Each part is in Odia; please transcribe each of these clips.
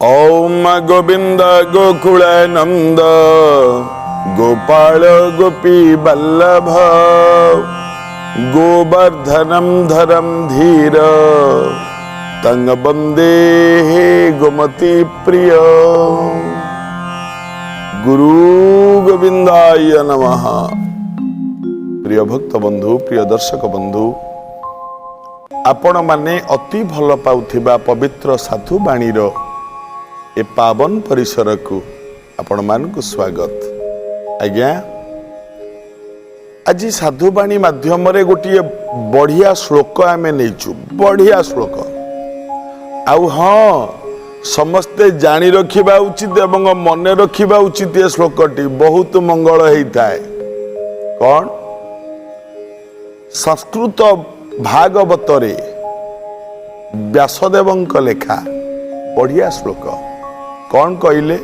ଓମ୍ ଗୋବିନ୍ଦ ଗୋକୁଳ ନନ୍ଦ ଗୋପାଳ ଗୋପୀ ବଲ୍ଲଭ ଗୋବର୍ଦ୍ଧନମ ଧରମ ଧୀର ତଂ ବନ୍ଦେ ଗୋମତି ପ୍ରିୟ। ଗୁରୁ ଗୋବିନ୍ଦାୟ ନମଃ। ପ୍ରିୟ ଭକ୍ତ ବନ୍ଧୁ, ପ୍ରିୟ ଦର୍ଶକ ବନ୍ଧୁ, ଆପଣମାନେ ଅତି ଭଲ ପାଉଥିବା ପବିତ୍ର ସାଧୁ ବାଣୀର ଏ ପାବନ ପରିସରକୁ ଆପଣମାନଙ୍କୁ ସ୍ୱାଗତ। ଆଜ୍ଞା, ଆଜି ସାଧୁବାଣୀ ମାଧ୍ୟମରେ ଗୋଟିଏ ବଢ଼ିଆ ଶ୍ଲୋକ ଆମେ ନେଇଛୁ, ବଢ଼ିଆ ଶ୍ଲୋକ। ଆଉ ହଁ, ସମସ୍ତେ ଜାଣି ରଖିବା ଉଚିତ ଏବଂ ମନେ ରଖିବା ଉଚିତ। ଏ ଶ୍ଲୋକଟି ବହୁତ ମଙ୍ଗଳ ହେଇଥାଏ। କ'ଣ? ସଂସ୍କୃତ ଭାଗବତରେ ବ୍ୟାସଦେବଙ୍କ ଲେଖା ବଢ଼ିଆ ଶ୍ଲୋକ। କ'ଣ କହିଲେ?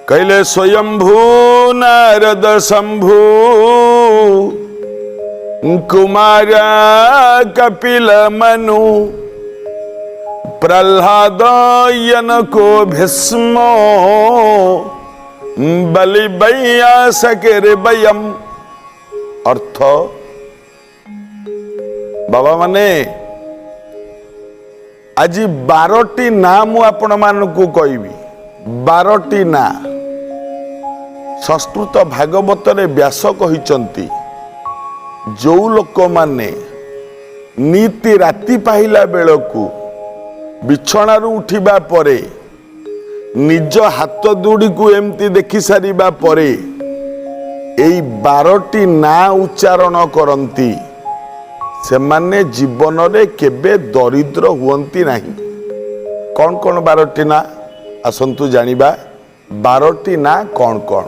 କହିଲେ, ସ୍ୱୟମ୍ଭୂ ନାରଦ ଶମ୍ଭୁ କୁମାର କପିଲ ମନୁ ପ୍ରହ୍ଲାଦ ୟନକୋ ଭୀଷ୍ମ ବଲି ବୈୟା ସକିର ବୟମ। ଅର୍ଥ, ବାବା ମାନେ, ଆଜି 12ଟି ନାଁ ମୁଁ ଆପଣମାନଙ୍କୁ କହିବି। 12ଟି ନାଁ ସଂସ୍କୃତ ଭାଗବତରେ ବ୍ୟାସ କହିଛନ୍ତି, ଯୋଉ ଲୋକମାନେ ନିତି ରାତି ପାହିଲା ବେଳକୁ ବିଛଣାରୁ ଉଠିବା ପରେ ନିଜ ହାତ ଦୁଡ଼ିକୁ ଏମିତି ଦେଖି ସାରିବା ପରେ ଏଇ 12ଟି ନାଁ ଉଚ୍ଚାରଣ କରନ୍ତି, ସେମାନେ ଜୀବନରେ କେବେ ଦରିଦ୍ର ହୁଅନ୍ତି ନାହିଁ। କ'ଣ କ'ଣ 12ଟି ନାଁ? ଆସନ୍ତୁ ଜାଣିବା 12ଟି ନାଁ କ'ଣ କ'ଣ।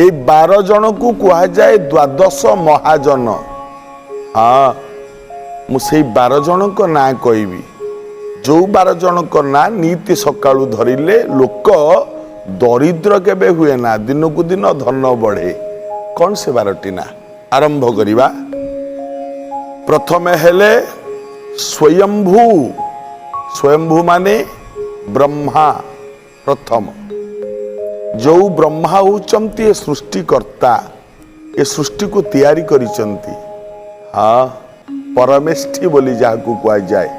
ଏଇ 12 ଜଣକୁ କୁହାଯାଏ ଦ୍ୱାଦଶ ମହାଜନ। ହଁ, ମୁଁ ସେଇ 12 ଜଣଙ୍କ ନାଁ କହିବି, ଯୋଉ 12 ଜଣଙ୍କ ନାଁ ନିତି ସକାଳୁ ଧରିଲେ ଲୋକ ଦରିଦ୍ର କେବେ ହୁଏ ନା, ଦିନକୁ ଦିନ ଧନ ବଢ଼େ। କ'ଣ ସେ 12ଟି ନାଁ? ଆରମ୍ଭ କରିବା। ପ୍ରଥମେ ହେଲେ ସ୍ୱୟମ୍ଭୂ। ସ୍ୱୟମ୍ଭୂ ମାନେ ବ୍ରହ୍ମା ପ୍ରଥମ। ଯୋଉ ବ୍ରହ୍ମା ହେଉଛନ୍ତି ଏ ସୃଷ୍ଟିକର୍ତ୍ତା, ଏ ସୃଷ୍ଟିକୁ ତିଆରି କରିଛନ୍ତି। ହଁ, ପରମେଷ୍ଠି ବୋଲି ଯାହାକୁ କୁହାଯାଏ,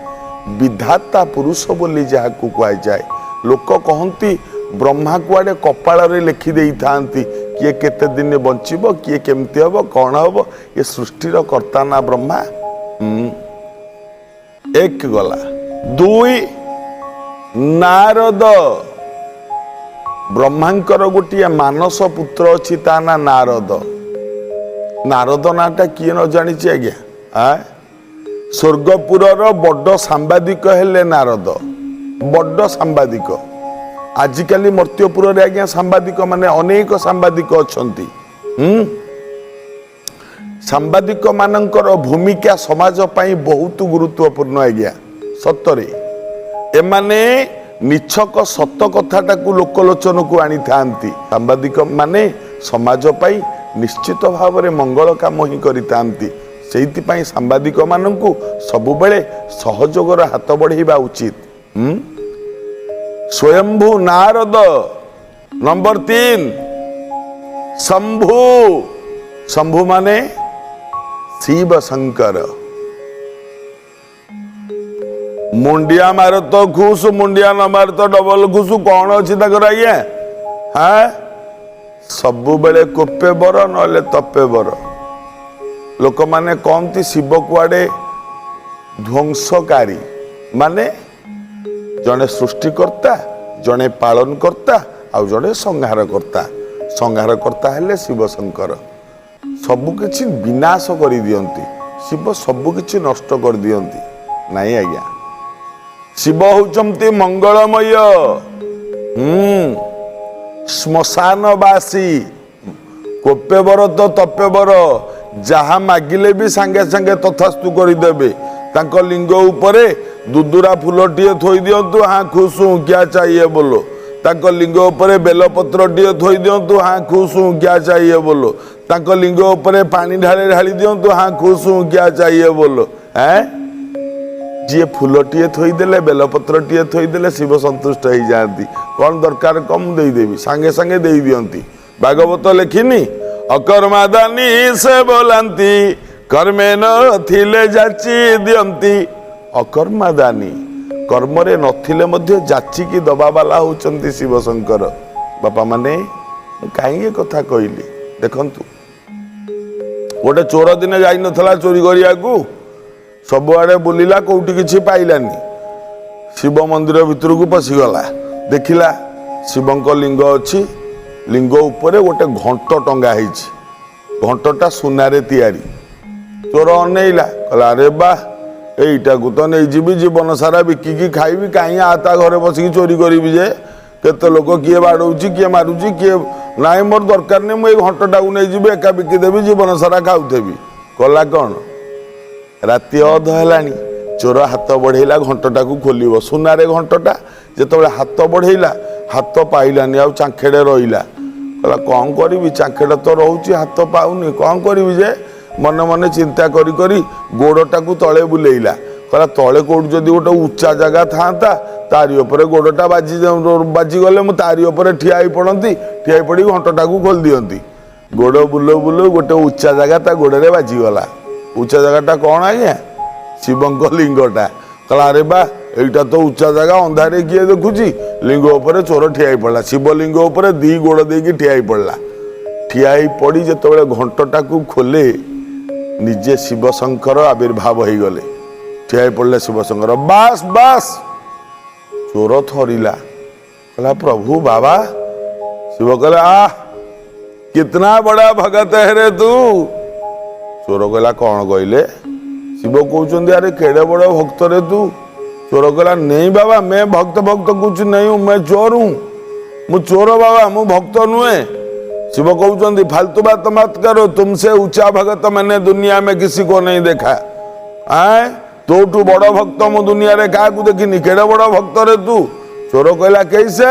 ବିଧାତା ପୁରୁଷ ବୋଲି ଯାହାକୁ କୁହାଯାଏ। ଲୋକ କହନ୍ତି, ବ୍ରହ୍ମା କୁଆଡ଼େ କପାଳରେ ଲେଖି ଦେଇଥାନ୍ତି କିଏ କେତେ ଦିନ ବଞ୍ଚିବ, କିଏ କେମିତି ହବ, କ'ଣ ହବ। ଏ ସୃଷ୍ଟିର କର୍ତ୍ତା ନା ବ୍ରହ୍ମା। ଏକ ଗଲା। ଦୁଇ, ନାରଦ। ବ୍ରହ୍ମାଙ୍କର ଗୋଟିଏ ମାନସ ପୁତ୍ର ଅଛି, ତା ନା ନାରଦ। ନାରଦ ନାଁଟା କିଏ ନ ଜାଣିଛି ଆଜ୍ଞା? ଆ ସ୍ୱର୍ଗପୁରର ବଡ଼ ସାମ୍ବାଦିକ ହେଲେ ନାରଦ, ବଡ଼ ସାମ୍ବାଦିକ। ଆଜିକାଲି ମର୍ତ୍ତ୍ୟପୁରରେ ଆଜ୍ଞା ସାମ୍ବାଦିକ ମାନେ ଅନେକ ସାମ୍ବାଦିକ ଅଛନ୍ତି। ସାମ୍ବାଦିକ ମାନଙ୍କର ଭୂମିକା ସମାଜ ପାଇଁ ବହୁତ ଗୁରୁତ୍ୱପୂର୍ଣ୍ଣ ଆଜ୍ଞା, ସତରେ। ଏମାନେ ନିଛକ ସତ କଥାଟାକୁ ଲୋକଲୋଚନକୁ ଆଣିଥାନ୍ତି। ସାମ୍ବାଦିକ ମାନେ ସମାଜ ପାଇଁ ନିଶ୍ଚିତ ଭାବରେ ମଙ୍ଗଳ କାମ ହିଁ କରିଥାନ୍ତି। ସେଇଥିପାଇଁ ସାମ୍ବାଦିକ ମାନଙ୍କୁ ସବୁବେଳେ ସହଯୋଗର ହାତ ବଢ଼େଇବା ଉଚିତ। ସ୍ୱୟମ୍ଭୂ ନାରଦ। ନମ୍ବର 3, ଶମ୍ଭୁ। ଶମ୍ଭୁ ମାନେ ଶିବ ଶଙ୍କର। ମୁଣ୍ଡିଆ ମାର ତ ଖୁସ, ମୁଣ୍ଡିଆ ନ ମାର ତ ଡବଲ ଖୁସ। କଣ ଅଛି ତାଙ୍କର ଆଜ୍ଞା? ହଁ, ସବୁବେଳେ କୋପେ ବର ନହେଲେ ତପେ ବର। ଲୋକମାନେ କହନ୍ତି ଶିବ କୁଆଡ଼େ ଧ୍ୱଂସକାରୀ। ମାନେ ଜଣେ ସୃଷ୍ଟିକର୍ତ୍ତା, ଜଣେ ପାଳନକର୍ତ୍ତା ଆଉ ଜଣେ ସଂହାରକର୍ତ୍ତା। ସଂହାରକର୍ତ୍ତା ହେଲେ ଶିବ ଶଙ୍କର। ସବୁକିଛି ବିନାଶ କରିଦିଅନ୍ତି ଶିବ, ସବୁକିଛି ନଷ୍ଟ କରିଦିଅନ୍ତି। ନାଇଁ ଆଜ୍ଞା, ଶିବ ହଉଛନ୍ତି ମଙ୍ଗଳମୟ। ଶ୍ମଶାନବାସୀ। କୋପେ ବର ତ ତପେ ବର, ଯାହା ମାଗିଲେ ବି ସାଙ୍ଗେ ସାଙ୍ଗେ ତଥାସ୍ତୁ କରିଦେବେ। ତାଙ୍କ ଲିଙ୍ଗ ଉପରେ ଦୁଦୁରା ଫୁଲଟିଏ ଥୋଇ ଦିଅନ୍ତୁ, "हाँ खुश हूँ, क्या चाहिए बोलो।" ତାଙ୍କ ଲିଙ୍ଗ ଉପରେ ବେଲପତ୍ରଟିଏ ଥୋଇ ଦିଅନ୍ତୁ, "हाँ खुश हूँ, क्या चाहिए बोलो।" ତାଙ୍କ ଲିଙ୍ଗ ଉପରେ ପାଣି ଢାଳି ଢାଳି ଦିଅନ୍ତୁ, "हाँ खुश हूँ, क्या चाहिए बोलो।" ଏଁ, ଯିଏ ଫୁଲଟିଏ ଥୋଇଦେଲେ, ବେଲପତ୍ରଟିଏ ଥୋଇଦେଲେ ଶିବ ସନ୍ତୁଷ୍ଟ ହେଇଯାଆନ୍ତି। କ'ଣ ଦରକାର କମ୍ ଦେଇଦେବି, ସାଙ୍ଗେ ସାଙ୍ଗେ ଦେଇ ଦିଅନ୍ତି। ଭାଗବତ ଲେଖିନି, ଅକର୍ମାଦାନୀ ସେ ବୋଲାନ୍ତି, କର୍ମେ ନଥିଲେ ଯାଚି ଦିଅନ୍ତି। ଅକର୍ମାଦାନୀ, କର୍ମରେ ନଥିଲେ ମଧ୍ୟ ଯାଚିକି ଦବା ବାଲା ହଉଛନ୍ତି ଶିବଶଙ୍କର। ବାପା ମାନେ, ମୁଁ କାହିଁକି ଏ କଥା କହିଲି ଦେଖନ୍ତୁ। ଗୋଟେ ଚୋର ଦିନେ ଯାଇନଥିଲା ଚୋରି କରିବାକୁ? ସବୁଆଡ଼େ ବୁଲିଲା, କୋଉଠି କିଛି ପାଇଲାନି। ଶିବ ମନ୍ଦିର ଭିତରକୁ ପଶିଗଲା। ଦେଖିଲା ଶିବଙ୍କ ଲିଙ୍ଗ ଅଛି, ଲିଙ୍ଗ ଉପରେ ଗୋଟେ ଘଣ୍ଟ ଟଙ୍ଗା ହେଇଛି, ଘଣ୍ଟଟା ସୁନାରେ ତିଆରି। ଚୋର ଅନେଇଲା, କହିଲା, ଆରେ ବା, ଏଇଟାକୁ ତ ନେଇଯିବି, ଜୀବନ ସାରା ବିକିକି ଖାଇବି। କାହିଁ ଆ ତା ଘରେ ବସିକି ଚୋରି କରିବି ଯେ? କେତେ ଲୋକ, କିଏ ବାଡ଼ଉଛି, କିଏ ମାରୁଛି, କିଏ ନାଇଁ। ମୋର ଦରକାର ନାହିଁ, ମୁଁ ଏଇ ଘଣ୍ଟଟାକୁ ନେଇଯିବି, ଏକା ବିକିଦେବି, ଜୀବନ ସାରା ଖାଉଥିବି। କଲା କ'ଣ, ରାତି ଅଧ ହେଲାଣି, ଚୋର ହାତ ବଢ଼େଇଲା ଘଣ୍ଟଟାକୁ ଖୋଲିବ। ସୁନାରେ ଘଣ୍ଟଟା। ଯେତେବେଳେ ହାତ ବଢ଼େଇଲା, ହାତ ପାଇଲାନି, ଆଉ ଚାଙ୍ଖେଡ଼େ ରହିଲା। କହିଲା, କ'ଣ କରିବି? ଚାଙ୍ଖେଡ଼େ ତ ରହୁଛି, ହାତ ପାଉନି, କ'ଣ କରିବି ଯେ? ମନେ ମନେ ଚିନ୍ତା କରି କରି ଗୋଡ଼ଟାକୁ ତଳେ ବୁଲେଇଲା। କହିଲା, ତଳେ କୋଉଠି ଯଦି ଗୋଟେ ଉଚ୍ଚା ଜାଗା ଥାନ୍ତା, ତାରି ଉପରେ ଗୋଡ଼ଟା ବାଜିଗଲେ ମୁଁ ତାରି ଉପରେ ଠିଆ ହେଇ ପଡ଼ନ୍ତି, ଠିଆ ହେଇ ପଡ଼ିକି ଘଣ୍ଟଟାକୁ ଖୋଲି ଦିଅନ୍ତି। ଗୋଡ଼ ବୁଲଉ ବୁଲଉ ଗୋଟେ ଉଚ୍ଚା ଜାଗା ତା ଗୋଡ଼ରେ ବାଜିଗଲା। ଉଚ୍ଚା ଜାଗାଟା କ'ଣ ଆଜ୍ଞା? ଶିବଙ୍କ ଲିଙ୍ଗଟା। କହିଲା, ଆରେ ବା, ଏଇଟା ତ ଉଚ୍ଚା ଜାଗା, ଅନ୍ଧାରେ କିଏ ଦେଖୁଛି? ଲିଙ୍ଗ ଉପରେ ଚୋର ଠିଆ ହେଇ ପଡ଼ିଲା। ଶିବଲିଙ୍ଗ ଉପରେ ଦି ଗୋଡ଼ ଦେଇକି ଠିଆ ହେଇ ପଡ଼ିଲା। ଠିଆ ହେଇ ପଡ଼ି ଯେତେବେଳେ ଘଣ୍ଟଟାକୁ ଖୋଲେ, ନିଜେ ଶିବଶଙ୍କର ଆବିର୍ଭାବ ହେଇଗଲେ। ଠିଆ ହେଇ ପଡ଼ିଲେ ଶିବଶଙ୍କର। ବାସ୍ ବାସ୍, ଚୋର ଥରିଲା। କହିଲା, ପ୍ରଭୁ ବାବା। ଶିବ କହିଲେ, ଆह, कितना बड़ा भगत है रे तू। ଚୋର କହିଲା, କ'ଣ କହିଲେ? ଶିବ କହୁଛନ୍ତି, ଆରେ କେଡ଼େ ବଡ଼ ଭକ୍ତ ରେ ତୁ। ଚୋର କହିଲା, नहीं बाबा, मैं भक्त भक्त कुछ नहीं हूं, मैं चोर हूं। ମୁଁ ଚୋର ବାବା, ମୁଁ ଭକ୍ତ ନୁହେଁ। ଶିବ କହୁଛନ୍ତି, फालतू बात मत करो, तुमसे ऊंचा भगत मैंने दुनिया में किसी को नहीं देखा। ଆଏ, ତୋଠୁ ବଡ଼ ଭକ୍ତ ମୁଁ ଦୁନିଆରେ କାହାକୁ ଦେଖିନି। କେଡ଼େ ବଡ଼ ଭକ୍ତ ରେ ତୁ। ଚୋର କହିଲା, कैसे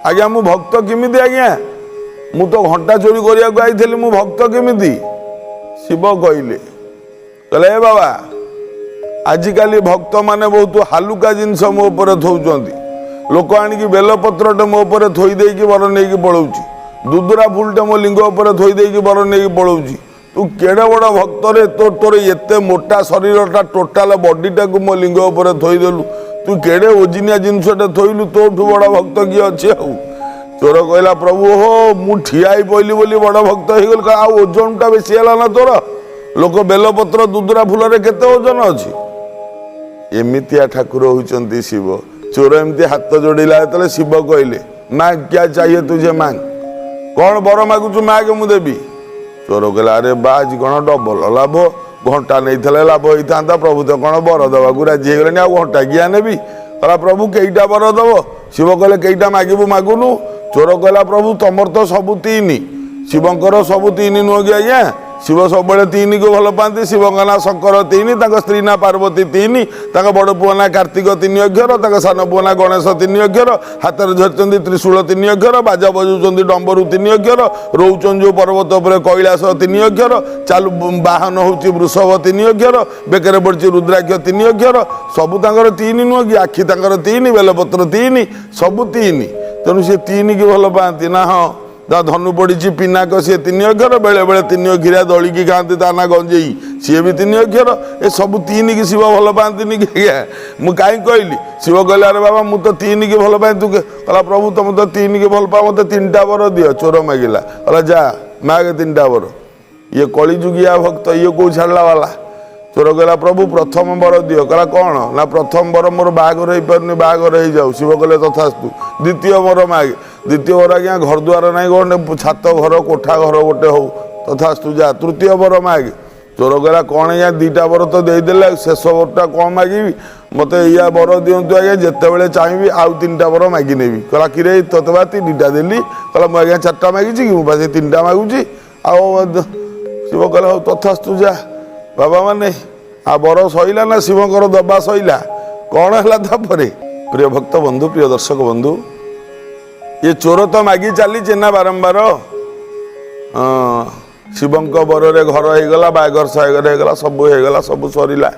ଆଜ୍ଞା, ମୁଁ ଭକ୍ତ କେମିତି ଆଜ୍ଞା? ମୁଁ ତ ଘଣ୍ଟା ଚୋରି କରିବାକୁ ଆଇଥିଲି, ମୁଁ ଭକ୍ତ କେମିତି? ଶିବ କହିଲେ, କହିଲେ, ଏ ବାବା, ଆଜିକାଲି ଭକ୍ତମାନେ ବହୁତ ହାଲୁକା ଜିନିଷ ମୋ ଉପରେ ଥୋଉଛନ୍ତି। ଲୋକ ଆଣିକି ବେଲପତ୍ରଟେ ମୋ ଉପରେ ଥୋଇ ଦେଇକି ବର ନେଇକି ପଳଉଛି, ଦୁଦୁରା ଫୁଲଟେ ମୋ ଲିଙ୍ଗ ଉପରେ ଥୋଇ ଦେଇକି ବର ନେଇକି ପଳଉଛି। ତୁ କେଡ଼େ ବଡ଼ ଭକ୍ତରେ, ତୋର ଏତେ ମୋଟା ଶରୀରଟା, ଟୋଟାଲ ବଡିଟାକୁ ମୋ ଲିଙ୍ଗ ଉପରେ ଥୋଇଦେଲୁ। ତୁ କେଡ଼େ ଓଜିନିଆ ଜିନିଷଟେ ଥୋଇଲୁ। ତୋଠୁ ବଡ଼ ଭକ୍ତ କିଏ ଅଛି ଆଉ? ଚୋର କହିଲା, ପ୍ରଭୁ ହୋ, ମୁଁ ଠିଆ ହେଇ ପଇଲି ବୋଲି ବଡ଼ ଭକ୍ତ ହେଇଗଲି? କହିଲା, ଆଉ ଓଜନଟା ବେଶୀ ହେଲା ନା ତୋର? ଲୋକ ବେଲପତ୍ର ଦୁଦୁରା ଫୁଲରେ କେତେ ଓଜନ ଅଛି? ଏମିତିଆ ଠାକୁର ହଉଛନ୍ତି ଶିବ। ଚୋର ଏମିତି ହାତ ଯୋଡ଼ିଲା ଯେତେବେଳେ, ଶିବ କହିଲେ, मांग, क्या चाहिए तुझे, मांग। କ'ଣ ବର ମାଗୁଛୁ ମାଗେ, ମୁଁ ଦେବି। ଚୋର କହିଲା, ଆରେ ବା, ଆଜି କ'ଣ ଡବଲ ଲାଭ? ଘଣ୍ଟା ନେଇଥିଲେ ଲାଭ ହେଇଥାନ୍ତା, ପ୍ରଭୁ ତ କ'ଣ ବର ଦେବାକୁ ରାଜି ହେଇଗଲେଣି, ଆଉ ଘଣ୍ଟା କିଆ ନେବି? କହିଲା, ପ୍ରଭୁ, କେଇଟା ବର ଦବ? ଶିବ କହିଲେ, କେଇଟା ମାଗିବୁ ମାଗୁନୁ। ଚୋର କହିଲା, ପ୍ରଭୁ, ତମର ତ ସବୁ ତିନି। ଶିବଙ୍କର ସବୁ ତିନି ନୁହଁ କି ଆଜ୍ଞା? ଶିବ ସବୁବେଳେ ତିନିକୁ ଭଲ ପାଆନ୍ତି। ଶିବଙ୍କ ନାଁ ଶଙ୍କର ତିନି, ତାଙ୍କ ସ୍ତ୍ରୀ ନାଁ ପାର୍ବତୀ ତିନି, ତାଙ୍କ ବଡ଼ ପୁଅ ନାଁ କାର୍ତ୍ତିକ ତିନି ଅକ୍ଷର, ତାଙ୍କ ସାନ ପୁଅ ନାଁ ଗଣେଶ ତିନି ଅକ୍ଷର, ହାତରେ ଧରିଛନ୍ତି ତ୍ରିଶୂଳ ତିନି ଅକ୍ଷର, ବାଜା ବଜାଉଛନ୍ତି ଡମ୍ବରୁ ତିନି ଅକ୍ଷର, ରହୁଛନ୍ତି ଯୋଉ ପର୍ବତ ଉପରେ କୈଳାସ ତିନି ଅକ୍ଷର, ଚାଲୁ ବାହନ ହଉଛି ବୃଷଭ ତିନି ଅକ୍ଷର, ବେକରେ ପଡ଼ିଛି ରୁଦ୍ରାକ୍ଷ ତିନି ଅକ୍ଷର। ସବୁ ତାଙ୍କର ତିନି ନୁହଁ କି? ଆଖି ତାଙ୍କର ତିନି, ବେଲପତ୍ର ତିନି, ସବୁ ତିନି। ତେଣୁ ସେ ତିନିକି ଭଲ ପାଆନ୍ତି ନା? ହଁ, ତା ଧନୁ ପଡ଼ିଛି ପିନାକ, ସିଏ ତିନି ଅକ୍ଷର। ବେଳେ ବେଳେ ତିନି ଅକ୍ଷରିଆ ଦଳିକି ଖାଆନ୍ତି, ତା ନା ଗଞ୍ଜେଇ, ସିଏ ବି ତିନି ଅକ୍ଷର। ଏ ସବୁ ତିନିକି ଶିବ ଭଲ ପାଆନ୍ତିନି କି ଆଜ୍ଞା? ମୁଁ କାହିଁ କହିଲି? ଶିବ କହିଲେ, ଆରେ ବାବା, ମୁଁ ତ ତିନିକି ଭଲ ପାଏ, ତୁ କହିଲା, ପ୍ରଭୁ, ତମେ ତ ତିନିକି ଭଲ ପାଅ, ମୋତେ ତିନିଟା ବର ଦିଅ। ଚୋର ମାଗିଲା। କହିଲା, ଯା ମାଗେ ତିନିଟା ବର। ଇଏ କଳିଯୁଗିଆ ଭକ୍ତ, ଇଏ କୋଉ ଛାଡ଼ିଲା ବାଲା। ଚୋର କହିଲା, ପ୍ରଭୁ, ପ୍ରଥମ ବର ଦିଅ। କହିଲା, କ'ଣ? ନା, ପ୍ରଥମ ବର ମୋର ବାହାଘର ହେଇପାରୁନି, ବାହାଘର ହେଇଯାଉ। ଶିବ କହିଲେ, ତଥାସ୍ତୁ। ଦ୍ୱିତୀୟ ବର ମାଗେ। ଦ୍ୱିତୀୟ ବର ଆଜ୍ଞା, ଘର ଦ୍ୱାର ନାହିଁ, ଗୋଟେ ଛାତ ଘର କୋଠା ଘର ଗୋଟେ ହଉ। ତଥାସ୍ତୁ, ଯା, ତୃତୀୟ ବର ମାଗେ। ଚୋର କହିଲା, କ'ଣ ଆଜ୍ଞା, ଦୁଇଟା ବର ତ ଦେଇଦେଲେ, ଆଉ ଶେଷ ବରଟା କ'ଣ ମାଗିବି? ମୋତେ ଏଇଆ ବର ଦିଅନ୍ତୁ ଆଜ୍ଞା, ଯେତେବେଳେ ଚାହିଁବି ଆଉ ତିନିଟା ବର ମାଗି ନେବି। କହିଲା, କିରେ, ତୋତେ ବା ତିନିଟା ଦେଲି। କହିଲା, ମୁଁ ଆଜ୍ଞା ଚାରିଟା ମାଗିଛି କି? ମୁଁ ବା ସେ ତିନିଟା ମାଗୁଛି। ଆଉ ଶିବ କହିଲେ, ହଉ, ତଥାସ୍ତୁ, ଯା। ବାବା ମାନେ, ଆଉ ବର ସଇଲା ନା ଶିବଙ୍କର ଦବା ସଇଲା? କ'ଣ ହେଲା ତାପରେ? ପ୍ରିୟ ଭକ୍ତ ବନ୍ଧୁ, ପ୍ରିୟ ଦର୍ଶକ ବନ୍ଧୁ, ଇଏ ଚୋର ତ ମାଗି ଚାଲିଛି ନା ବାରମ୍ବାର। ହଁ, ଶିବଙ୍କ ବରରେ ଘର ହେଇଗଲା, ବାହାଘର ସାହାଘର ହେଇଗଲା, ସବୁ ହେଇଗଲା, ସବୁ ସରିଲା।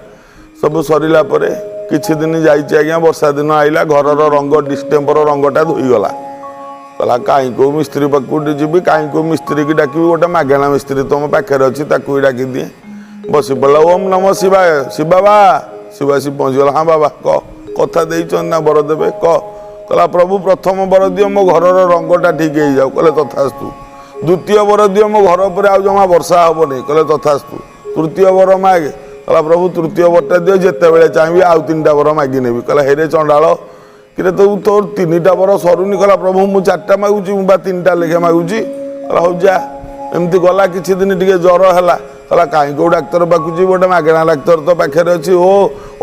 ସବୁ ସରିଲା ପରେ କେତେ ଦିନ ପରେ କିଛି ଦିନ ଯାଇଛି ଆଜ୍ଞା, ବର୍ଷା ଦିନ ଆଇଲା, ଘରର ରଙ୍ଗ ଡିଷ୍ଟେମ୍ପର ରଙ୍ଗଟା ଧୋଇଗଲା। କହିଲା କାହିଁ କେଉଁ ମିସ୍ତ୍ରୀ ପାଖକୁ ଯିବି, କାହିଁ କେଉଁ ମିସ୍ତ୍ରୀକି ଡାକିବି, ଗୋଟେ ମାଗଣା ମିସ୍ତ୍ରୀ ତମ ପାଖରେ ଅଛି, ତାକୁ ବି ଡାକିଦିଏ। ବସି ପଡ଼ିଲା, ଓମ୍ ନମ ଶିବାୟ, ଶିବ ବାବା। ଶିବ ଆସି ପହଞ୍ଚିଗଲା। ହଁ ବାବା କହ, କଥା ଦେଇଛନ୍ତି ନା ବର ଦେବେ, କହ। କହିଲା ପ୍ରଭୁ ପ୍ରଥମ ବର ଦିଅ, ମୋ ଘରର ରଙ୍ଗଟା ଠିକ୍ ହେଇଯାଉ। କହିଲେ ତଥାସ୍ତୁ। ଦ୍ୱିତୀୟ ବର ଦିଅ, ମୋ ଘର ଉପରେ ଆଉ ଜମା ବର୍ଷା ହବନି। କହିଲେ ତଥାସ୍ତୁ। ତୃତୀୟ ବର ମାଗେ। କହିଲା ପ୍ରଭୁ ତୃତୀୟ ବରଟା ଦିଅ, ଯେତେବେଳେ ଚାହିଁବି ଆଉ ତିନିଟା ବର ମାଗି ନେବି। କହିଲା ହେରେ ଚଣ୍ଡାଳ, କିରେ ତୁ ତୋର ତିନିଟା ବର ସରୁନି? କହିଲା ପ୍ରଭୁ ମୁଁ ଚାରିଟା ମାଗୁଛି, ମୁଁ ବା ତିନିଟା ଲେଖା ମାଗୁଛି। କହିଲା ହଉ ଯା। ଏମିତି ଗଲା କିଛି ଦିନ, ଟିକେ ଜ୍ୱର ହେଲା। କହିଲା କାହିଁ କେଉଁ ଡାକ୍ତର ପାଖକୁ ଯିବି, ଗୋଟେ ମାଗଣା ଡାକ୍ତର ତ ପାଖରେ ଅଛି। ଓ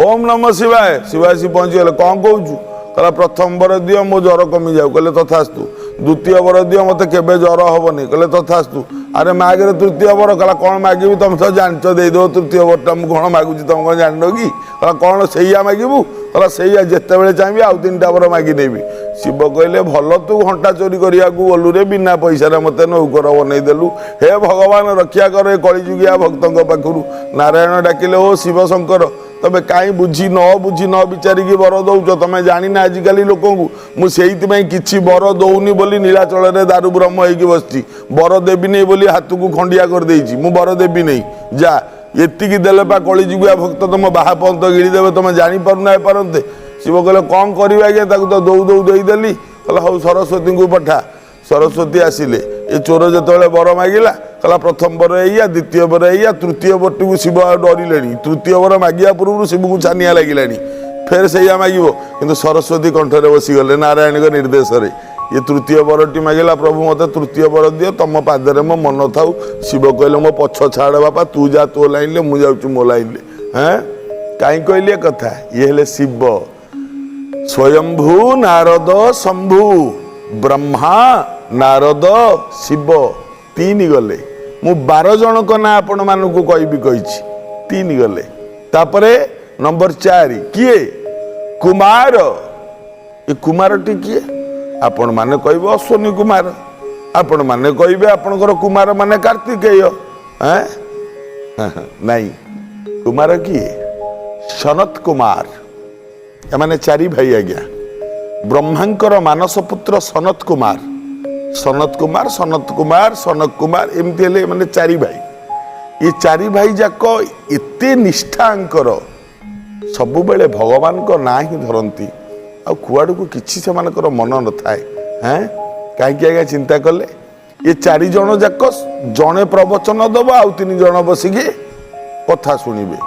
ଓମ୍ ନମ ଶିବାୟ। ଶିବ ଆସି ପହଞ୍ଚିଗଲେ। କ'ଣ କହୁଛୁ? କହିଲା ପ୍ରଥମ ବର ଦିଅ, ମୋ ଜ୍ୱର କମିଯାଉ। କହିଲେ ତଥାସ୍ତୁ। ଦ୍ୱିତୀୟ ବର ଦିଅ, ମୋତେ କେବେ ଜ୍ୱର ହବନି। କହିଲେ ତଥାସ୍ତୁ। ଆରେ ମାଗରେ ତୃତୀୟ ବର। କହିଲା କ'ଣ ମାଗିବି, ତମେ ତ ଜାଣିଛ, ଦେଇଦେବ ତୃତୀୟ ବରଟା, ମୁଁ କ'ଣ ମାଗୁଛି ତମେ କ'ଣ ଜାଣିନ କି? କହିଲା କ'ଣ ସେଇଆ ମାଗିବୁ? କହିଲା ସେଇଆ, ଯେତେବେଳେ ଚାହିଁବି ଆଉ ତିନିଟା ବର ମାଗି ନେବି। ଶିବ କହିଲେ ଭଲ, ତୁ ଘଣ୍ଟା ଚୋରି କରିବାକୁ ଗଲୁରେ, ବିନା ପଇସାରେ ମୋତେ ନୌକର ବନେଇଦେଲୁ। ହେ ଭଗବାନ ରକ୍ଷା କର ଏ କଳିଯୁଗିଆ ଭକ୍ତଙ୍କ ପାଖରୁ। ନାରାୟଣ ଡାକିଲେ, ଓ ଶିବ ଶଙ୍କର, ତମେ କାହିଁ ବୁଝି ନ ବୁଝି ନ ବିଚାରିକି ବର ଦଉଛ? ତମେ ଜାଣିନା ଆଜିକାଲି ଲୋକଙ୍କୁ। ମୁଁ ସେଇଥିପାଇଁ କିଛି ବର ଦଉନି ବୋଲି ନୀଳାଚଳରେ ଦାରୁ ବ୍ରହ୍ମ ହେଇକି ବସିଛି। ବର ଦେବିନି ବୋଲି ହାତକୁ ଖଣ୍ଡିଆ କରିଦେଇଛି। ମୁଁ ବର ଦେବି ନେଇ, ଯା ଏତିକି ଦେଲେ ପା କଳିଯୁଗିଆ ଭକ୍ତ ତମ ବାହା ପନ୍ତ ଗିଳିଦେବେ, ତମେ ଜାଣିପାରୁନା ଏପାରନ୍ତେ। ଶିବ କହିଲେ କ'ଣ କରିବି ଆଜ୍ଞା, ତାକୁ ତ ଦଉ ଦଉ ଦେଇଦେଲି। କହିଲା ହଉ ସରସ୍ୱତୀଙ୍କୁ ପଠା। ସରସ୍ୱତୀ ଆସିଲେ। ଏ ଚୋର ଯେତେବେଳେ ବର ମାଗିଲା, କହିଲା ପ୍ରଥମ ବର ଏଇଆ, ଦ୍ୱିତୀୟ ବର ଏଇଆ, ତୃତୀୟ ବରଟିକୁ ଶିବ ଆଉ ଡରିଲେଣି। ତୃତୀୟ ବର ମାଗିବା ପୂର୍ବରୁ ଶିବକୁ ଛାନିଆ ଲାଗିଲାଣି, ଫେର ସେଇଆ ମାଗିବ। କିନ୍ତୁ ସରସ୍ୱତୀ କଣ୍ଠରେ ବସିଗଲେ ନାରାୟଣଙ୍କ ନିର୍ଦ୍ଦେଶରେ। ଇଏ ତୃତୀୟ ବରଟି ମାଗିଲା, ପ୍ରଭୁ ମୋତେ ତୃତୀୟ ବର ଦିଅ, ତମ ପାଦରେ ମୋ ମନ ଥାଉ। ଶିବ କହିଲେ ମୋ ପଛ ଛାଡ଼ ବାପା, ତୁ ଯା ତୋ ଲାଇନରେ, ମୁଁ ଯାଉଛି ମୋ ଲାଇନରେ। ହେଁ, କାହିଁ କହିଲି ଏ କଥା? ଇଏ ହେଲେ ଶିବ। ସ୍ୱୟମ୍ଭୁ ନାରଦ ଶମ୍ଭୁ, ବ୍ରହ୍ମା ନାରଦ ଶିବ, ତିନି ଗଲେ। ମୁଁ 12 ଜଣଙ୍କ ନାଁ ଆପଣମାନଙ୍କୁ କହିବି କହିଛି, ତିନି ଗଲେ। ତାପରେ ନମ୍ବର 4 କିଏ? କୁମାର। ଏ କୁମାରଟି କିଏ? ଆପଣମାନେ କହିବେ ଅଶ୍ୱିନୀ କୁମାର, ଆପଣମାନେ କହିବେ ଆପଣଙ୍କର କୁମାର ମାନେ କାର୍ତ୍ତିକେୟ। ଏଁ ନାଇଁ, କୁମାର କିଏ? ସନତ କୁମାର। ଏମାନେ ଚାରି ଭାଇ ଆଜ୍ଞା। ବ୍ରହ୍ମାଙ୍କର ମାନସ ପୁତ୍ର ସନତ କୁମାର, ସନତ କୁମାର, ସନତ କୁମାର, ସନତ କୁମାର, ଏମିତି ହେଲେ ଏମାନେ ଚାରି ଭାଇ। ଏ ଚାରି ଭାଇ ଯାକ ଏତେ ନିଷ୍ଠାଙ୍କର, ସବୁବେଳେ ଭଗବାନଙ୍କ ନାଁ ହିଁ ଧରନ୍ତି, ଆଉ କୁଆଡ଼କୁ କିଛି ସେମାନଙ୍କର ମନ ନଥାଏ। ହେଁ, କାହିଁକି ଆଜ୍ଞା ଚିନ୍ତା କଲେ? ଏ ଚାରି ଜଣ ଯାକ ଜଣେ ପ୍ରବଚନ ଦବ, ଆଉ ତିନି ଜଣ ବସିକି କଥା ଶୁଣିବେ।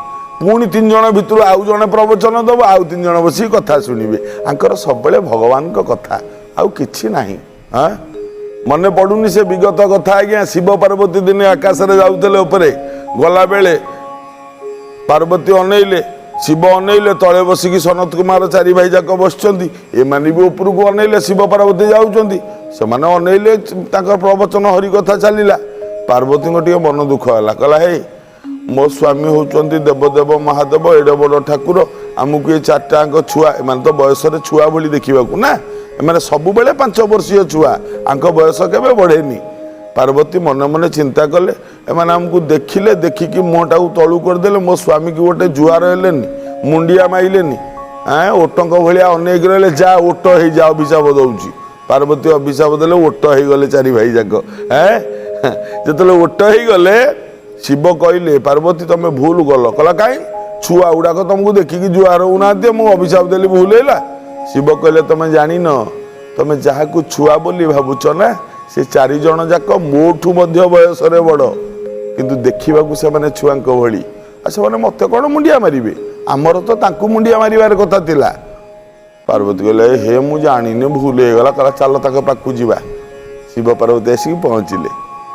ପୁଣି ତିନି ଜଣ ଭିତରୁ ଆଉ ଜଣେ ପ୍ରବଚନ ଦବ, ଆଉ ତିନି ଜଣ ବସିକି କଥା ଶୁଣିବେ। ଆଙ୍କର ସବୁବେଳେ ଭଗବାନଙ୍କ କଥା, ଆଉ କିଛି ନାହିଁ। ହଁ, ମନେ ପଡୁନି ସେ ବିଗତ କଥା ଆଜ୍ଞା? ଶିବ ପାର୍ବତୀ ଦିନେ ଆକାଶରେ ଯାଉଥିଲେ। ଉପରେ ଗଲାବେଳେ ପାର୍ବତୀ ଅନେଇଲେ, ଶିବ ଅନେଇଲେ, ତଳେ ବସିକି ସନତ କୁମାର ଚାରି ଭାଇ ଯାକ ବସିଛନ୍ତି। ଏମାନେ ବି ଉପରକୁ ଅନେଇଲେ, ଶିବ ପାର୍ବତୀ ଯାଉଛନ୍ତି, ସେମାନେ ଅନେଇଲେ, ତାଙ୍କର ପ୍ରବଚନ ହରି କଥା ଚାଲିଲା। ପାର୍ବତୀଙ୍କ ଟିକେ ମନ ଦୁଃଖ ହେଲା। କହିଲା ହେଇ, ମୋ ସ୍ୱାମୀ ହେଉଛନ୍ତି ଦେବଦେବ ମହାଦେବ, ଏଡ଼େ ବଡ଼ ଠାକୁର, ଆମକୁ ଏ ଚାରିଟାଙ୍କ ଛୁଆ, ଏମାନେ ତ ବୟସରେ ଛୁଆ ଭଳି ଦେଖିବାକୁ ନା, ଏମାନେ ସବୁବେଳେ 5 ବର୍ଷୀୟ ଛୁଆ, ଆଙ୍କ ବୟସ କେବେ ବଢ଼େନି। ପାର୍ବତୀ ମନେ ମନେ ଚିନ୍ତା କଲେ, ଏମାନେ ଆମକୁ ଦେଖିଲେ, ଦେଖିକି ମୁହଁଟାକୁ ତଳୁ କରିଦେଲେ, ମୋ ସ୍ୱାମୀକି ଗୋଟେ ଜୁହାର ହେଲେନି, ମୁଣ୍ଡିଆ ମାଇଲେନି, ଏଁ ଓଟଙ୍କ ଭଳିଆ ଅନେଇକି ରହିଲେ, ଯା ଓଟ ହେଇଯା, ଅଭିଶାପ ଦଉଛି। ପାର୍ବତୀ ଅଭିଶାପ ଦେଲେ, ଓଟ ହେଇଗଲେ ଚାରି ଭାଇ ଯାକ। ଏଁ ଯେତେବେଳେ ଓଟ ହେଇଗଲେ, ଶିବ କହିଲେ ପାର୍ବତୀ ତମେ ଭୁଲ କଲ। କହିଲା କାହିଁ? ଛୁଆ ଗୁଡ଼ାକ ତମକୁ ଦେଖିକି ଜୁହାର ହଉନାହାନ୍ତି, ମୁଁ ଅଭିଶାପ ଦେଲି ଭୁଲ ହେଲା? ଶିବ କହିଲେ ତମେ ଜାଣିନ, ତମେ ଯାହାକୁ ଛୁଆ ବୋଲି ଭାବୁଛ ନା, ସେ ଚାରି ଜଣ ଯାକ ମୋଠୁ ମଧ୍ୟ ବୟସରେ ବଡ଼, କିନ୍ତୁ ଦେଖିବାକୁ ସେମାନେ ଛୁଆଙ୍କ ଭଳି। ଆଉ ସେମାନେ ମୋତେ କ'ଣ ମୁଣ୍ଡିଆ ମାରିବେ? ଆମର ତ ତାଙ୍କୁ ମୁଣ୍ଡିଆ ମାରିବାର କଥା ଥିଲା। ପାର୍ବତୀ କହିଲେ ହେ ମୁଁ ଜାଣିନି, ଭୁଲ ହେଇଗଲା। କହିଲା ଚାଲ ତାଙ୍କ ପାଖକୁ ଯିବା। ଶିବ ପାର୍ବତୀ ଆସିକି ପହଞ୍ଚିଲେ।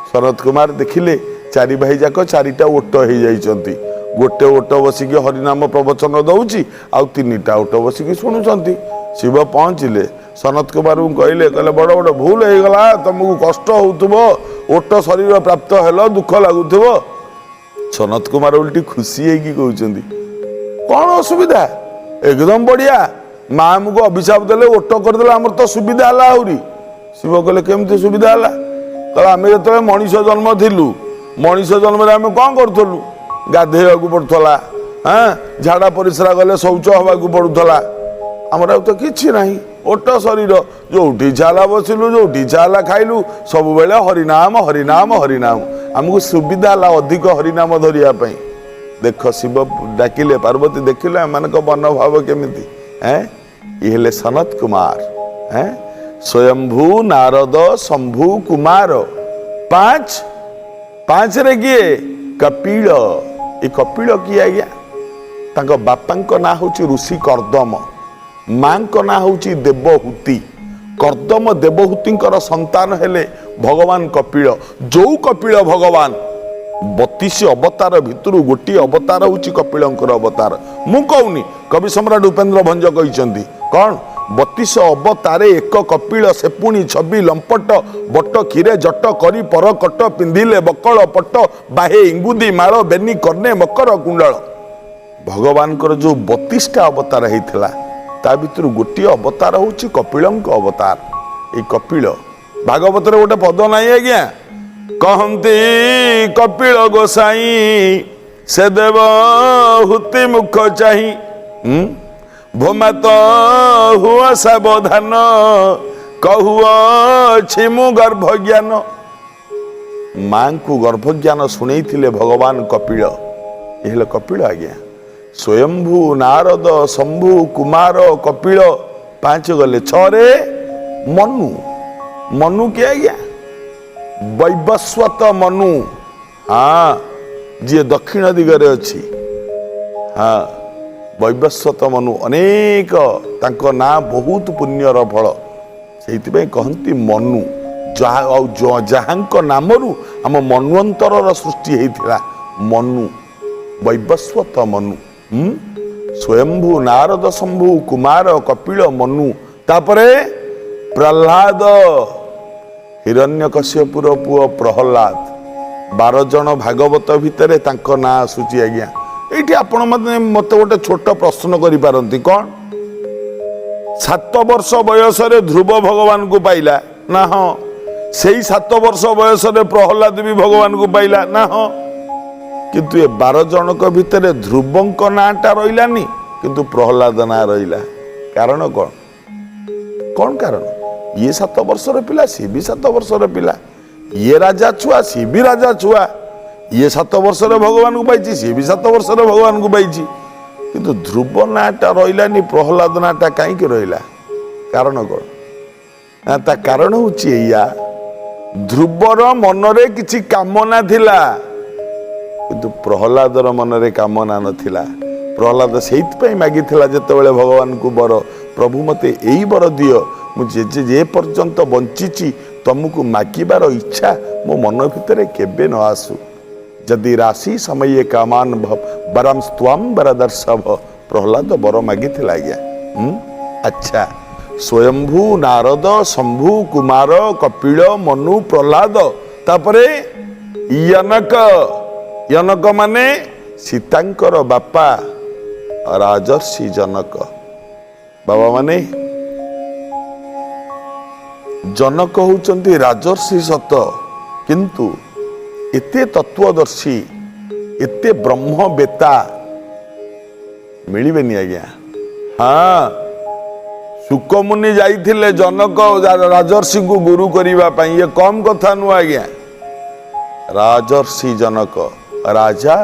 ଶରତ କୁମାର ଦେଖିଲେ ଚାରି ଭାଇ ଯାକ ଚାରିଟା ଓଟ ହେଇଯାଇଛନ୍ତି। ଗୋଟେ ଓଟ ବସିକି ହରିନାମ ପ୍ରବଚନ ଦଉଛି, ଆଉ ତିନିଟା ଓଟ ବସିକି ଶୁଣୁଛନ୍ତି। ଶିବ ପହଞ୍ଚିଲେ, ସନତ କୁମାରଙ୍କୁ କହିଲେ, କହିଲେ ବଡ଼ ବଡ଼ ଭୁଲ ହେଇଗଲା, ତମକୁ କଷ୍ଟ ହଉଥିବ, ଓଟ ଶରୀର ପ୍ରାପ୍ତ ହେଲ, ଦୁଃଖ ଲାଗୁଥିବ। ସନତ କୁମାର ଓଲଟି ଖୁସି ହେଇକି କହୁଛନ୍ତି, କ'ଣ ଅସୁବିଧା, ଏକଦମ ବଢିଆ, ମା ଆମକୁ ଅଭିଶାପ ଦେଲେ, ଓଟ କରିଦେଲେ, ଆମର ତ ସୁବିଧା ହେଲା ଆହୁରି। ଶିବ କହିଲେ କେମିତି ସୁବିଧା ହେଲା? କହିଲେ ଆମେ ଯେତେବେଳେ ମଣିଷ ଜନ୍ମ ଥିଲୁ, ମଣିଷ ଜନ୍ମରେ ଆମେ କ'ଣ କରୁଥିଲୁ? ଗାଧେଇବାକୁ ପଡୁଥିଲା, ହଁ, ଝାଡ଼ା ପରିସ୍ରା ଗଲେ ଶୌଚ ହେବାକୁ ପଡୁଥିଲା। ଆମର ଆଉ ତ କିଛି ନାହିଁ, ଓଟ ଶରୀର, ଯୋଉଠି ଇଚ୍ଛା ହେଲା ବସିଲୁ, ଯୋଉଠି ଇଚ୍ଛା ହେଲା ଖାଇଲୁ, ସବୁବେଳେ ହରିନାମ ହରିନାମ ହରିନାମ। ଆମକୁ ସୁବିଧା ହେଲା ଅଧିକ ହରିନାମ ଧରିବା ପାଇଁ। ଦେଖ, ଶିବ ଡାକିଲେ, ପାର୍ବତୀ ଦେଖିଲେ ଏମାନଙ୍କ ମନୋଭାବ କେମିତି। ଏଁ ଇଏ ହେଲେ ସନତ କୁମାର। ଏଁ ସ୍ୱୟମ୍ଭୁ, ନାରଦ, ଶମ୍ଭୁ, କୁମାର, ପାଞ୍ଚ। ପାଞ୍ଚରେ କିଏ? କପିଳ। ଏ କପିଳ କିଏ ଆଜ୍ଞା? ତାଙ୍କ ବାପାଙ୍କ ନାଁ ହେଉଛି ଋଷି କର୍ଦ୍ଦମ, ମାଙ୍କ ନାଁ ହେଉଛି ଦେବହୂତି। କର୍ଦ୍ଦମ ଦେବହୂତିଙ୍କର ସନ୍ତାନ ହେଲେ ଭଗବାନ କପିଳ। ଯୋଉ କପିଳ ଭଗବାନ 32 ଅବତାର ଭିତରୁ ଗୋଟିଏ ଅବତାର ହେଉଛି କପିଳଙ୍କର ଅବତାର। ମୁଁ କହୁନି, କବି ସମ୍ରାଟ ଉପେନ୍ଦ୍ର ଭଞ୍ଜ କହିଛନ୍ତି କ'ଣ? 32 ଅବତାରେ ଏକ କପିଳ, ସେ ପୁଣି ଛବି ଲମ୍ପଟ, ବଟ କ୍ଷୀରେ ଜଟ କରି ପର କଟ, ପିନ୍ଧିଲେ ବକଳ ପଟ, ବାହେ ଇଙ୍ଗୁଦି ମାଳ, ବେନି କର୍ଣ୍ଣେ ମକର କୁଣ୍ଡଳ। ଭଗବାନଙ୍କର ଯୋଉ 32ଟା ଅବତାର ହେଇଥିଲା, ତା ଭିତରୁ ଗୋଟିଏ ଅବତାର ହେଉଛି କପିଳଙ୍କ ଅବତାର। ଏଇ କପିଳ, ଭାଗବତରେ ଗୋଟେ ପଦ ନାହିଁ ଆଜ୍ଞା? କହନ୍ତି କପିଳ ଗୋସାଇଁ, ସେ ଦେବ ହୁତି ମୁଖ ଚାହିଁ, ଭୋମାତ ହୁଅ ସାବଧାନ, କହୁଅଛି ମୁଁ ଗର୍ଭ ଜ୍ଞାନ। ମାଙ୍କୁ ଗର୍ଭଜ୍ଞାନ ଶୁଣେଇଥିଲେ ଭଗବାନ କପିଳ। ଏ ହେଲେ କପିଳ ଆଜ୍ଞା। ସ୍ୱୟମ୍ଭୁ, ନାରଦ, ଶମ୍ଭୁ, କୁମାର, କପିଳ, ପାଞ୍ଚ ଗଲେ। ଛଅରେ ମନୁ। ମନୁ କିଏ ଆଜ୍ଞା? ବୈବସ୍ୱତ ମନୁ। ହଁ, ଯିଏ ଦକ୍ଷିଣ ଦିଗରେ ଅଛି। ହଁ, ବୈବସ୍ୱତ ମନୁ, ଅନେକ ତାଙ୍କ ନାଁ ବହୁତ ପୁଣ୍ୟର ଫଳ, ସେଇଥିପାଇଁ କହନ୍ତି ମନୁ। ଯାହା ଆଉ ଯାହାଙ୍କ ନାମରୁ ଆମ ମନ୍ୱନ୍ତରର ସୃଷ୍ଟି ହେଇଥିଲା, ମନୁ, ବୈବସ୍ୱତ ମନୁ। ସ୍ୱୟମ୍ଭୁ, ନାରଦ, ଶମ୍ଭୁ, କୁମାର, କପିଳ, ମନୁ। ତାପରେ ପ୍ରହ୍ଲାଦ, ହିରଣ୍ୟକଶ୍ୟପୁର ପୁଅ ପ୍ରହ୍ଲାଦ। 12 ଜଣ ଭାଗବତ ଭିତରେ ତାଙ୍କ ନାଁ ଆସୁଛି ଆଜ୍ଞା। ଏଇଠି ଆପଣ ମତେ ଗୋଟେ ଛୋଟ ପ୍ରଶ୍ନ କରିପାରନ୍ତି, କ'ଣ? 7 ବର୍ଷ ବୟସରେ ଧ୍ରୁବ ଭଗବାନଙ୍କୁ ପାଇଲା ନା? ହଁ। ସେଇ 7 ବର୍ଷ ବୟସରେ ପ୍ରହ୍ଲାଦ ବି ଭଗବାନଙ୍କୁ ପାଇଲା ନା? ହଁ। କିନ୍ତୁ ଏ 12 ଜଣଙ୍କ ଭିତରେ ଧ୍ରୁବଙ୍କ ନାଁଟା ରହିଲାନି, କିନ୍ତୁ ପ୍ରହ୍ଲାଦ ନାଁ ରହିଲା। କାରଣ କ'ଣ? କ'ଣ କାରଣ? ଇଏ 7 ବର୍ଷର ପିଲା, ସିଏ ବି 7 ବର୍ଷର ପିଲା। ଇଏ ରାଜା ଛୁଆ, ସିଏ ବି ରାଜା ଛୁଆ। ଇଏ 7 ବର୍ଷରେ ଭଗବାନଙ୍କୁ ପାଇଛି, ସିଏ ବି 7 ବର୍ଷରେ ଭଗବାନଙ୍କୁ ପାଇଛି। କିନ୍ତୁ ଧ୍ରୁବ ନାଁଟା ରହିଲାନି, ପ୍ରହ୍ଲାଦ ନାଁଟା କାହିଁକି ରହିଲା? କାରଣ କ'ଣ ନା, ତା କାରଣ ହଉଛି ଏଇଆ, ଧ୍ରୁବର ମନରେ କିଛି କାମନା ଥିଲା, କିନ୍ତୁ ପ୍ରହ୍ଲାଦର ମନରେ କାମନା ନଥିଲା। ପ୍ରହ୍ଲାଦ ସେଇଥିପାଇଁ ମାଗିଥିଲା ଯେତେବେଳେ ଭଗବାନଙ୍କୁ ବର, ପ୍ରଭୁ ମୋତେ ଏଇ ବର ଦିଅ, ମୁଁ ଯେ ଯେ ଯେ ପର୍ଯ୍ୟନ୍ତ ବଞ୍ଚିଛି ତମକୁ ମାଗିବାର ଇଚ୍ଛା ମୋ ମନ ଭିତରେ କେବେ ନ ଆସୁ। ଯଦି ରାଶି ସମୟେ କାମାନ ବରମ ସ୍ତ୍ୱାମ ବରଦର୍ଶଭ। ପ୍ରହ୍ଲାଦ ବର ମାଗିଥିଲା ଆଜ୍ଞା। ଆଚ୍ଛା, ସ୍ୱୟମ୍ଭୁ, ନାରଦ, ଶମ୍ଭୁ, କୁମାର, କପିଳ, ମନୁ, ପ୍ରହ୍ଲାଦ। ତାପରେ ୟନକ। ୟନକ ମାନେ ସୀତାଙ୍କର ବାପା ରାଜର୍ଷି ଜନକ। ବାବା ମାନେ ଜନକ ହଉଛନ୍ତି ରାଜର୍ଷି ସତ, କିନ୍ତୁ ଏତେ ତତ୍ତ୍ୱଦର୍ଶୀ, ଏତେ ବ୍ରହ୍ମବେତା ମିଳିବେନି ଆଜ୍ଞା। ହଁ, ଶୁକମୁନି ଯାଇଥିଲେ ଜନକ ରାଜର୍ଷିଙ୍କୁ ଗୁରୁ କରିବା ପାଇଁ। ଇଏ କମ କଥା ନୁହଁ ଆଜ୍ଞା। ରାଜର୍ଷି ଜନକ, ରାଜା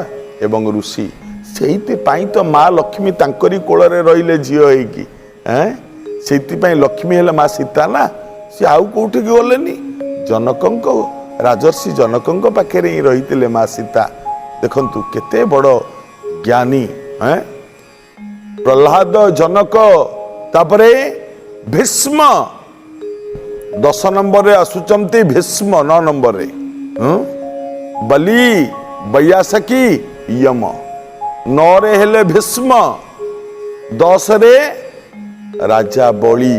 ଏବଂ ଋଷି, ସେଇଥିପାଇଁ ତ ମା ଲକ୍ଷ୍ମୀ ତାଙ୍କରି କୋଳରେ ରହିଲେ ଝିଅ ହେଇକି। ଏଁ ସେଇଥିପାଇଁ ଲକ୍ଷ୍ମୀ ହେଲେ ମା ସୀତା ନା, ସେ ଆଉ କୋଉଠିକି ଗଲେନି, ଜନକଙ୍କ, ରାଜର୍ଷି ଜନକଙ୍କ ପାଖରେ ହିଁ ରହିଥିଲେ ମା ସୀତା। ଦେଖନ୍ତୁ କେତେ ବଡ଼ ଜ୍ଞାନୀ। ଏଁ ପ୍ରହ୍ଲାଦ, ଜନକ, ତାପରେ ଭୀଷ୍ମ। 10 ନମ୍ବରରେ ଆସୁଛନ୍ତି ଭୀଷ୍ମ, 9 ନମ୍ବରରେ ବଲି, ବୈୟାସକୀ, ୟମ। 9ରେ ହେଲେ ଭୀଷ୍ମ, 10ରେ ରାଜା ବଳି,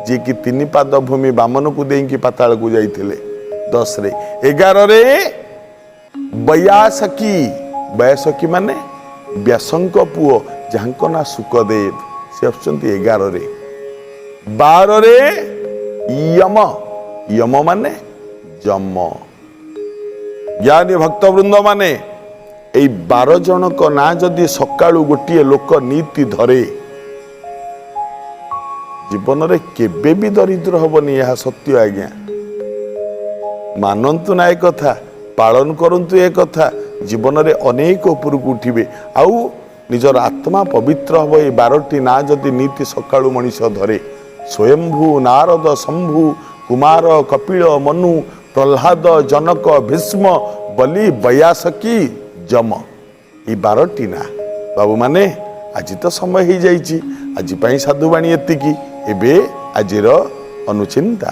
ଯିଏକି ତିନି ପାଦ ଭୂମି ବାମନକୁ ଦେଇକି ପାତାଳକୁ ଯାଇଥିଲେ 10ରେ। 11ରେ ବୈୟାସକୀ। ବୈୟାସକୀ ମାନେ ବ୍ୟାସଙ୍କ ପୁଅ, ଯାହାଙ୍କ ନାଁ ଶୁକଦେବ, ସେ ଆସୁଛନ୍ତି 11ରେ। 12ରେ ୟମ। ୟମ ମାନେ ଯମ। ଜ୍ଞାନୀ ଭକ୍ତବୃନ୍ଦ ମାନେ, ଏଇ 12 ଜଣଙ୍କ ନାଁ ଯଦି ସକାଳୁ ଗୋଟିଏ ଲୋକ ନୀତି ଧରେ, ଜୀବନରେ କେବେ ବି ଦରିଦ୍ର ହବନି। ଏହା ସତ୍ୟ ଆଜ୍ଞା। ମାନନ୍ତୁ ନା ଏ କଥା, ପାଳନ କରନ୍ତୁ ଏ କଥା, ଜୀବନରେ ଅନେକ ଉପରକୁ ଉଠିବେ ଆଉ ନିଜର ଆତ୍ମା ପବିତ୍ର ହବ। ଏଇ 12ଟି ନାଁ ଯଦି ନୀତି ସକାଳୁ ମଣିଷ ଧରେ, ସ୍ୱୟମ୍ଭୁ, ନାରଦ, ଶମ୍ଭୁ, କୁମାର, କପିଳ, ମନୁ, ପ୍ରହ୍ଲାଦ, ଜନକ, ଭୀଷ୍ମ, ବଲି, ବୈୟାସକୀ, ଯମ, ଏଇ 12ଟି ନାଁ। ବାବୁମାନେ, ଆଜି ତ ସମୟ ହେଇଯାଇଛି। ଆଜି ପାଇଁ ସାଧୁବାଣୀ ଏତିକି। ଏବେ ଆଜିର ଅନୁଚିନ୍ତା।